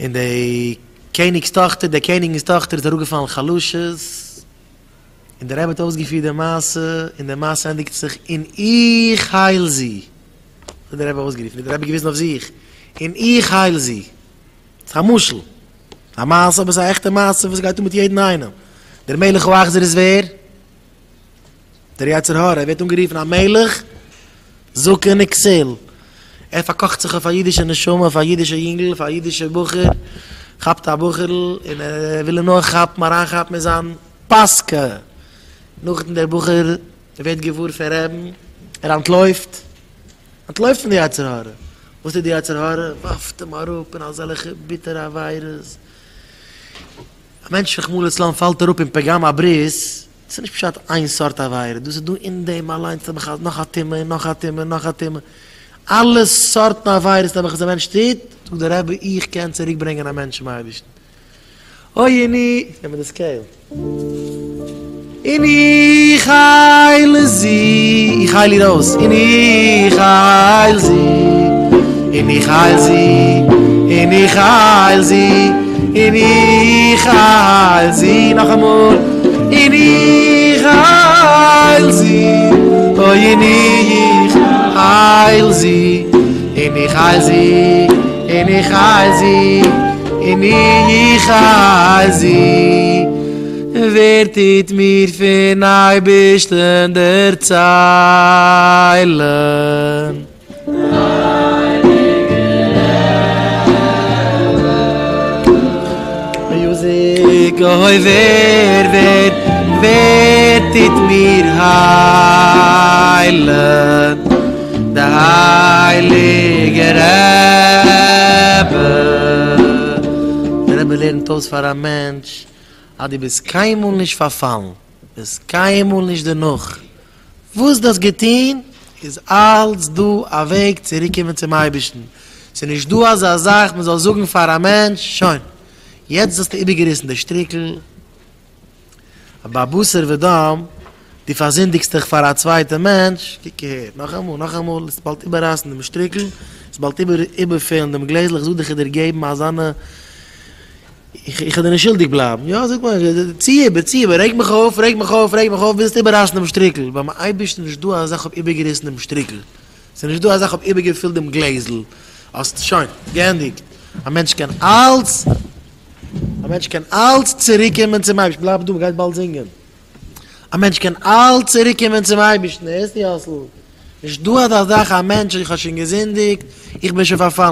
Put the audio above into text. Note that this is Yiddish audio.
און די קעניג'ס טאכטער, דער קעניג'נס טאכטער איז אראפגעפאלן חלשות, און דער רבי האט אויסגעפירט די מעשה, און די מעשה ענדיגט זיך, און איך הייל זי! האט דער רבי אויסגערופן, האט דער רבי געוויזן אויף זיך, און איך הייל זי! ס'איז א משל, א מעשה, אבער ס'איז א עכטע מעשה וואס גייט אן מיט יעדן איינעם. דער מלך האכזר איז ווער? דער יצר הרע, ער ווערט אנגערופן א מלך זקן וכסיל, ער פארקאכט זיך אויף א אידישע נשמה, אויף א אידישע יונגל, אויף א אידישע בחור, כאפט א בחור'ל און ער וויל אים נאר כאפן, אריינכאפן אין זיין פאסקע, נאכדעם דער בחור ווערט געוואר פון רעבן, ער אנטלויפט, אנטלויפט פון די יצר הרע, וואס טוט די יצר הרע? ווארפט אים אראפ אין אזעלכע ביטערע עבירות, א מענטש רחמנא לצלן פאלט אראפ אין פגם הברית, ס'איז נישט פשט איין סארט עבירה, דאס איז דא אין דעם אליינס נעבעך נאך א טומאה און נאך א טומאה און נאך א טומאה, אלע סארטן עבירות נעבעך וואס א מענטש טוט, זאגט דער רבי איך קען צוריק ברענגען א מענטש צום אייבערשטן, אוי אני, נעם מיר די scale. און איך הייל זי, איך הייל איר אויס, און איך הייל זי, און איך הייל זי, און איך הייל זי, און איך הייל זי, נאכאמאל, און איך הייל זי, אוי און איך הייל זי, און איך הייל זי, און איך הייל זי, און איך הייל זי. ווער טוט מיר פון אייבערשטן דערציילן? מיוזיק, אוי ווער ווער ווער טוט מיר היילן? די הייליגע רבי. דער רבי לערנט אויס פאר א מענטש אז דו ביסט קיינמאל נישט פארפאלן, ביסט קיינמאל נישט דערנאך, וואס דו האסט געטון איז אלץ דא א וועג צוריקקומען צום אייבערשטן, ס'איז נישט דא אזא זאך מען זאל זאגן פאר א מענטש, שוין, יעצט האסטו איבערגעריסן די שטריקל, ביי בשר ודם, דו פארזינדיגסט דיך פאר א צווייטע מענטש, קוק אהער, נאכאמאל, נאכאמאל, וועסט באלד איבעררייסן דעם שטריקל, וועסט באלד איבערפילן דעם גלעזל, איך זאג דיך איך וועל דיר געבן אזאנע. איך וועל דיר נישט שולדיג בלייבן, יא זאג מיר, צי איבער, צי איבער, רעג מיך אויף, רעג מיך אויף, רעג מיך אויף, ביז וועסט איבעררייסן דעם שטריקל, ביים אייבערשטן איז נישט דא אזא זאך האב איבערגעריסן דעם שטריקל, ס'איז נישט דא אזא זאך האב איבערגעפילט דעם גלעזל, האסט שוין, געענדיגט, א מענטש קען אלץ, א מענטש קען אלץ צוריקקומען צום אייבערשטן, בלייב דא, מ'גייט באלד זינגען, א מענטש קען אלץ צוריקקומען צום אייבערשטן, הערסט יאסל, נישט דא אזא זאך א מענטש, איך האב שוין געזינדיגט, איך בין שוין פארפאלן.